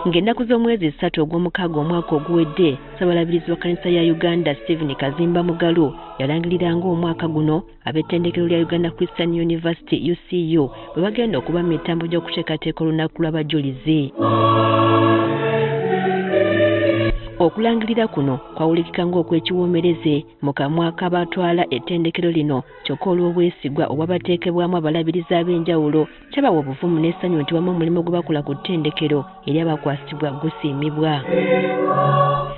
Ng'ennaku z'omwezi 3 ogw'omukaaga omwaka oguwedde, Ssabalabirizi wa Kkanisa ya Uganda Stephen Kazimba Mugalu yalangirira ng'omwaka guno ab'ettendekero lya Uganda Christian University UCU bwe bagenda okuba mu mitambo gy'okuteekateeka olunaku lw'abajulizi. Okulangirira kuno kwawulikika ng'okw'ekiwoomereze mu kamwa k'abatwala ettendekero lino, kyokka olw'obwesigwa obwabateekebwamu abalabirizi ab'enjawulo kyabawa obuvumu n'essanyu nti wamu omulimu gwe bakola ku ttendekero eri abakwasibwa gusiimibwa.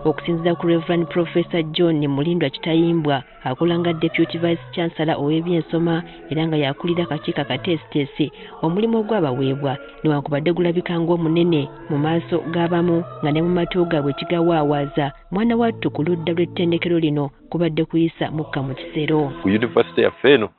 Okusinziira ku Reverend Professor John Mulindwa Kitayimbwa, akola nga Deputy Vice Chancellor ow'ebyensoma era nga yakulira akakiiko akateesiteesi, omulimu ogwabaweebwa newankubadde gulabika ng'omunene mu maaso g'abamu nga ne mu matu gaabwe kigawaawaaza, mwana wattu ku ludda lw'ettendekero lino kubadde kuyisa mukka mu kisero. Ku yunivasite yaffe eno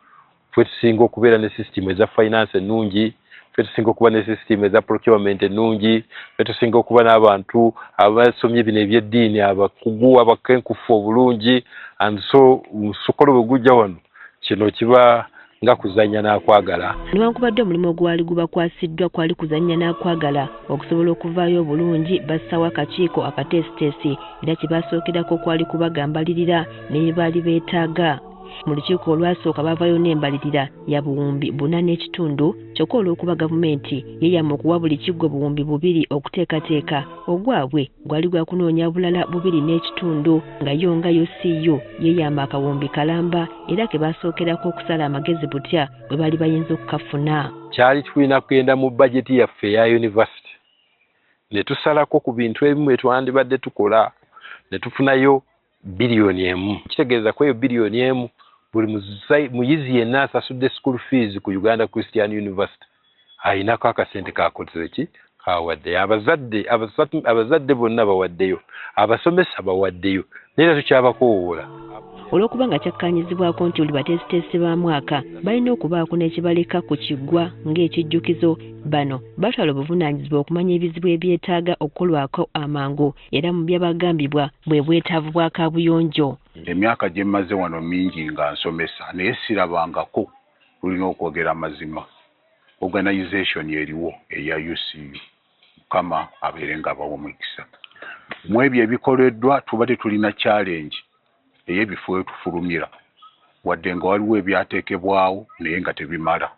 ffe tusinga okubeera ne sisitimu eza finance ennungi, ffe tusinga okuba ne sisitimu eza procurement ennungi, ffe tusinga okuba n'abantu abasomye bino eby'eddiini abakugu abakenkufu obulungi, and so omusokolo bwe gujja wano kino kiba nga kuzannya n'akwagala. Newankubadde omulimu ogwali gubakwasiddwa kwali kuzannya n'akwagala, okusobola okuvaayo obulungi bassaawo akakiiko akateesiteesi era kye baasookerako kwali kubagambalirira ne bye baali beetaaga. Mu lukiiko olwasooka baavaayo n'embalirira ya 4.5 buwumbi, kyokka olw'okuba gavumenti yeeyama okuwa buli kiggwa 2 buwumbi okuteekateeka, ogwabwe gwali gwa kunoonya bulala 2.5, nga yo nga UCU yeeyama akawumbi kalamba era ke baasookerako okusala amagezi butya bwe baali bayinza okukafuna. Kyali tulina kugenda mu bajeti yaffe eya yunivasite ne tusalako ku bintu ebimu etwandibadde tukola ne tufunayo 1 biliyoni. Kitegeeza ku eyo 1 biliyoni buli muyizi yenna asasudde school fees ku Uganda Christian University ayinako akasente kakoze ki kawaddeyo. Abazadde bonna bawaddeyo, abasomesa bawaddeyo, naye era tukyabakowoola. Olw'okuba nga kyakkaanyizibwako nti buli bateesiteesi ba mwaka balina okubaako n'ekibaleka ku kiggwa ng'ekijjukizo, bano batwala obuvunaanyizibwa okumanya ebizibu ebyetaaga okukolwako amangu, era mu byabagambibwa bwe bwetaavu bwa kaabuyonjo. Emyaka gye mmaze wano mingi nga nsomesa, naye sirabangako, tulina okwogera amazima, organization eriwo eya UCU. Mukama abeere nga abawa omukisa mu ebyo ebikoleddwa. Tubadde tulina challenge ey'ebifo wetufulumira, wadde nga waliwo ebyateekebwawo naye nga tebimala,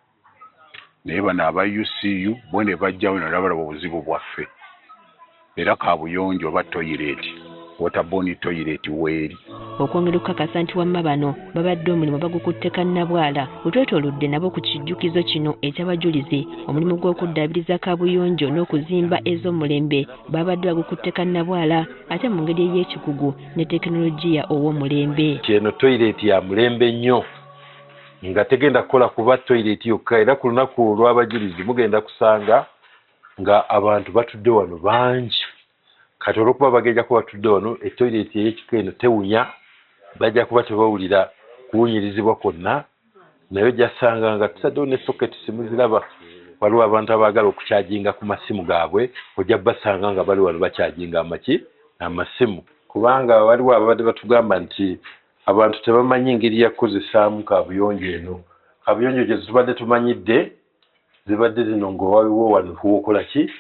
naye bano aba UCU bo ne bajjawo nalaba balaba obuzibu bwaffe, era kabuyonjo oba toilet, waterborne toilet weeri. Okwongera okukakasa nti wamma bano babadde omulimu bagukutte kannabwala, bwe twetoolodde nabo ku kijjukizo kino eky'abajulizi, omulimu gw'okuddaabiriza kabuyonjo n'okuzimba ez'omulembe babadde bagukutte kannabwala, ate mu ngeri ey'ekikugu ne tekinologiya ow'omulembe. Eno toilet ya mulembe nnyo nga tegenda kukola kuba toilet yokka, era ku lunaku olw'abajulizi mugenda kusanga nga abantu batudde wano bangi. Kati olwokuba bagenda kuba batudde wano, etoilet ey'ekika eno tewunya, bajja kuba tebawulira kuwunyirizibwa kwonna, naye ojja sanga nga tusaddewo ne sockets muziraba. Waliwo abantu abaagala okukyajinga ku masimu gaabwe, ojja basanga nga bali wano bakyajinga amaki amasimu, kubanga waliwo ababadde batugamba nti abantu tebamanyi ngeri ya kukozesaamu kabuyonjo eno. Kabuyonjo gye tubadde tumanyidde zibadde zino nga waliwo wano wokola ki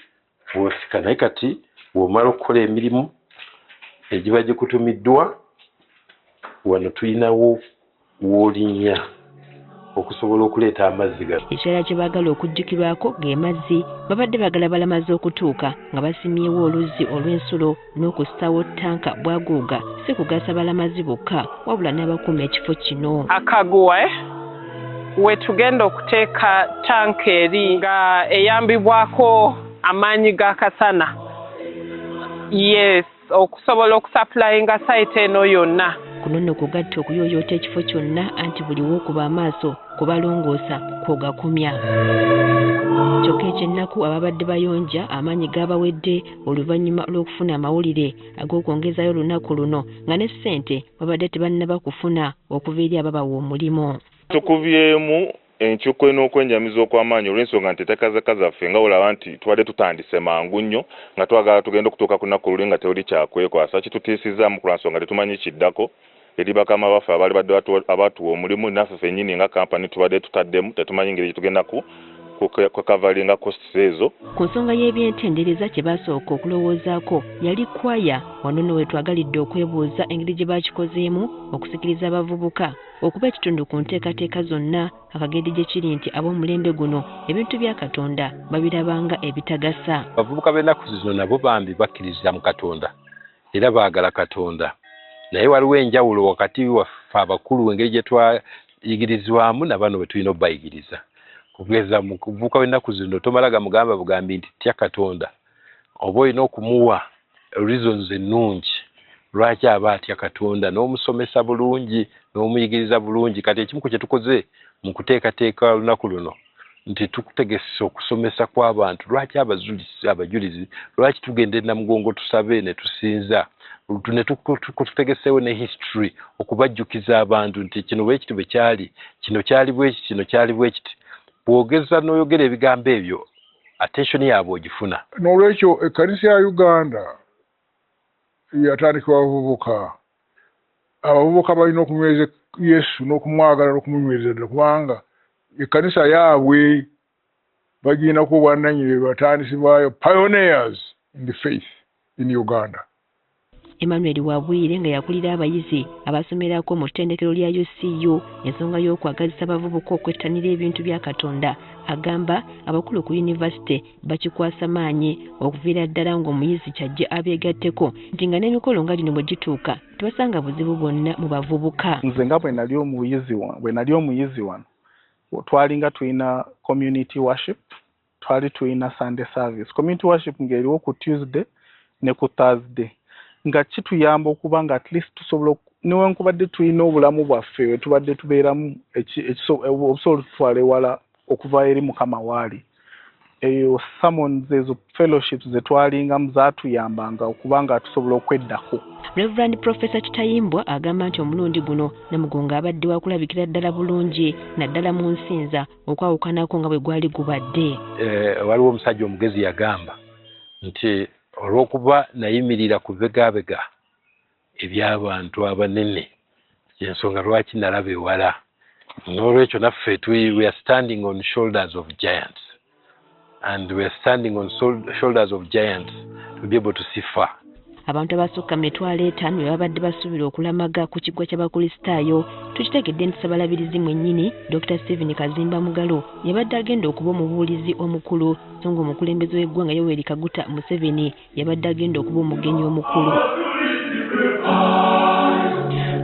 wosika, naye kati bw'omala okukola emirimu egiba gikutumiddwa wano, tulinawo w'olinnya okusobola okuleeta amazzi gano. Ekirala kye baagala okujjukirwako ge mazzi. Babadde baagala balamazi okutuuka nga basimyewo oluzzi olw'ensulo n'okussaawo ttanka bwaguuga, si kugasa balamazi bokka wabula n'abakuuma ekifo kino. Akaguwa we tugenda okuteeka tanka eri nga eyambibwako amaanyi g'akasana, yes, okusobola okusupplyinga site eno yonna. Kuno nno kugatta okuyooyoota ekifo kyonna, anti buli w'okuba amaaso kubalongoosa kwogakumya. Kyokka ekyennaku, ababadde bayonja amaanyi gaabawedde oluvannyuma lw'okufuna amawulire ag'okwongezaayo olunaku luno, nga ne ssente babadde tebannaba kufuna okuva eri ababawa omulimu. Tukubyemu enkyukwe n'okwenjamiza okw'amaanyi olw'ensonga nti enteekateeka zaffe nga olaba nti tubadde tutandise mangu nnyo nga twagala tugenda okutuuka ku lunaku luli nga tewali kyakwekwasa. Kitutiisizaamu ku lwa nsonga tetumanyi kiddako eri bakama baffe abaali badde abatuwa omulimu. Naffe ffennyini nga kampani tubadde tutaddemu, tetumanyi ngeri gyetugenda ku okukavalinga costs ezo. Ku nsonga y'ebyentendereza kye basooka okulowoozaako yali kwaya. Wano nno we twagalidde okwebuuza engeri gye bakikozeemu okusikiriza abavubuka okuba ekitundu ku nteekateeka zonna, akageri gye kiri nti ab'omulembe guno ebintu bya Katonda babirabanga ebitagasa. Abavubuka b'ennaku zino nabo bambi bakkiriza mu Katonda era baagala Katonda, naye waliwo enjawulo wakati waffe abakulu engeri gye twayigirizwamu na bano bwe tulina obbayigiriza. Kugeza muvubuka w'ennaku zino tomala gamugamba bugambi nti tya Katonda, oba olina okumuwa reasons ennungi lwaki aba atya Katonda, n'omusomesa bulungi n'omuyigiriza bulungi. Kati ekimu ku kye tukoze mu kuteekateeka olunaku luno nti tukutegese okusomesa kw'abantu lwaki abajulizi, lwaki tugenda e Namugongo tusabe ne tusinza, ne tutegeseewo ne history okubajjukiza abantu nti kino bwe kiti bwe kyali, kino kyali bwe kiti, kino kyali bwe kiti. Bw'ogeza n'oyogera ebigambo ebyo, attention yaabwe ogifuna. N'olwekyo ekkanisa ya Uganda yatandikibwa abavubuka. Abavubuka balina okunyweza Yesu n'okumwagala n'okumunyweza ddala, kubanga ekkanisa yaabwe bagirinako obwannannyini, be batandisibwayo, pioneers in the faith in Uganda. Emmanuel Wabwire nga yakulira abayizi abasomerako mu ttendekero lya UCU ensonga y'okwagazisa abavubuka okwettanira ebintu bya Katonda, agamba abakulu ku yunivasite bakikwasa maanyi okuviira ddala ng'omuyizi kyajje abeegatteko, nti nga n'emikolo nga gino bwe gituuka tebasanga buzibu bwonna mu bavubuka. Nze nga bwe nali omuyizi wano, twalinga tulina community worship, twali tulina Sunday service. Community worship ng'eriwo ku Tuesday ne ku Thursday, nga kituyamba okuba nga at least tusobola, newankubadde tulina obulamu bwaffe we tubadde tubeeramu obusobola tutwala ewala okuva eri Mukama waali, eyo sermons ezo, fellowships ze twalingamu zaatuyambanga okuba nga tusobola okweddako. Reverend Professor Kitayimbwa agamba nti omulundi guno Namugongo abadde wakulabikira ddala bulungi naddala mu nsinza, okwawukanako nga bwe gwali gubadde. Waliwo omusajja omugezi yagamba nti olw'okuba nayimirira ku bibegabega eby'abantu abanene, ensonga lwaki nalaba ewala. N'olwekyo naffe we are standing on shoulders of giants, and we are standing on shoulders of giants to be able to see far. Abantu abasukka 500 be babadde basuubira okulamaga ku kiggwa ky'Abakristaayo. Tukitegedde nti Ssabalabirizi mwennyini Dr Stephen Kazimba Mugalu yabadde agenda okuba omubuulizi omukulu, so ng'omukulembeze w'eggwanga Yoweri Kaguta Museveni yabadde agenda okuba omugenyi omukulu.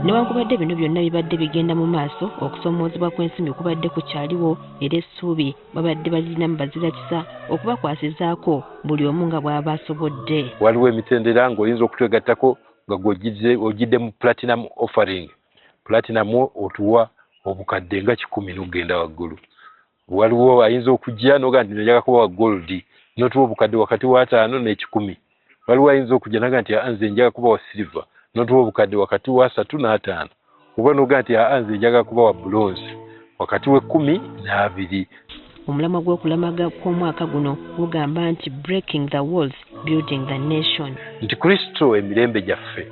Newankubadde bino byonna bibadde bigenda mu maaso, okusoomoozebwa kw'ensimbi kubadde kukyaliwo, era essuubi babadde balirina mu bazirakisa okubakwasizaako buli omu nga bw'aba asobodde. Waliwo emitendera ng'oyinza okutwegattako nga gw'ogidde mu platinum offering. Platinum otuwa obukadde nga 100 n'okugenda waggulu. Waliwo ayinza okujja n'ogamba nti njagala kuba wa gold, n'otuwa obukadde wakati wa 50 ne 100. Waliwo ayinza okujja n'agamba nti nze njagala kuba wa silver, n'otuwa obukadde wakati wa 3 n'ataano. Oba n'ogamba nti nze njagala kuba wa bronze, wakati w'12. Omulamwa gw'okulamaga kw'omwaka guno gugamba nti breaking the walls, building the nation. Nti Kristo emirembe gyaffe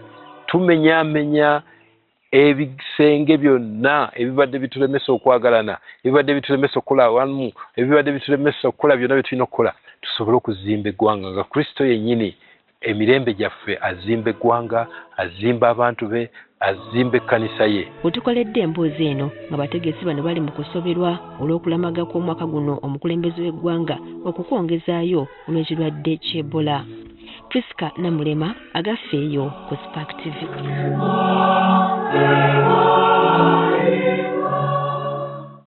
tumenyaamenya ebisenge byonna ebibadde bitulemesa okwagalana, ebibadde bitulemesa okukola awamu, ebibadde bitulemesa okukola byonna bye tulina okukola, tusobole okuzimba eggwanga nga Kristo yennyini emirembe gyaffe azimba eggwanga, azimba abantu be, azimba ekkanisa ye. We tukoledde emboozi eno nga bategesi bano bali mu kusoberwa olw'okulamaga kw'omwaka guno omukulembeze w'eggwanga okukwongezaayo olw'ekirwadde ky'Ebola. Priska Namulema, Agafeeyo ku Spark TV.